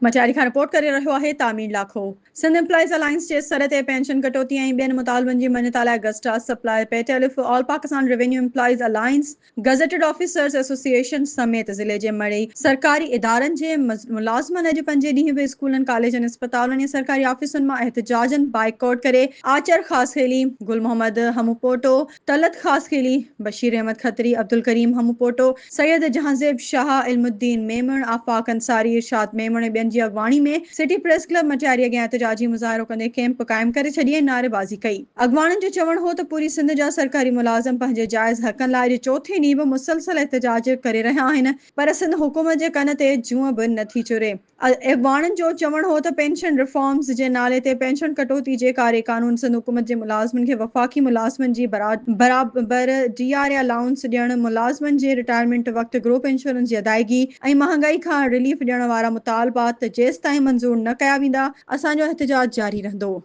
مٽياري کان رپورٽ ڪري رهيو آهي تعمير لاکو. سنڌ ايمپلائيز الائنس جي سڏ تي پينشن ڪٽوتي ۽ ٻين مطالبن جي مڃتا لاء گسٽا، supplier, پيٽيلف، all Pakistan revenue employees alliance, gazetted officers association سميت ضلعي جي مڙئي سرڪاري ادارن جي ملازمن اڄ پنجين ڏينهن به اسڪولن، ڪاليجن، اسپتالن ۽ سرڪاري آفيسن مان احتجاجن بائيڪاٽ ڪري آچر خاصخيلي، گل محمد هموپوٽو، طلعت خاصخيلي، بشير احمد کتري، عبدالڪريم هموپوٽو، سيد جهانزيب شاهه، علم الدين ميمڻ، آفاق انصاري، ارشاد ميمڻ ۽ ٻين جي اڳواڻي ۾ سٽي پريس ڪلب مٽياري اڳيان احتجاجي مظاهرو ڪندي ڪئمپ قائم ڪري ڇڏي ۽ نعريبازي ڪئي. اڳواڻن جو چوڻ هو ته پوري سنڌ جا سرڪاري ملازم پنهنجي جائز حقن لاء اڄ چوٿين ڏينهن به مسلسل احتجاج ڪري رهيا آهن پر سنڌ حڪومت جي ڪن تي جونء به نه ٿي چري. اڳواڻن جو چوڻ هو ته پينشن ريفارمز جي نالي تي پينشن ڪٽوتي جي ڪاري قانون سنڌ حڪومت جي ملازمن کي وفاقي ملازمن جي برابر ڊي آر اي الائونس ڏيڻ، ملازمن جي رٽائرمينٽ وقت گروپ انشورنس جي ادائيگي ۽ مهانگائي کان رليف ڏيڻ وارا مطالبا ته جيستائين منظور نه ڪيا ويندا اسان جو احتجاج جاري رهندو.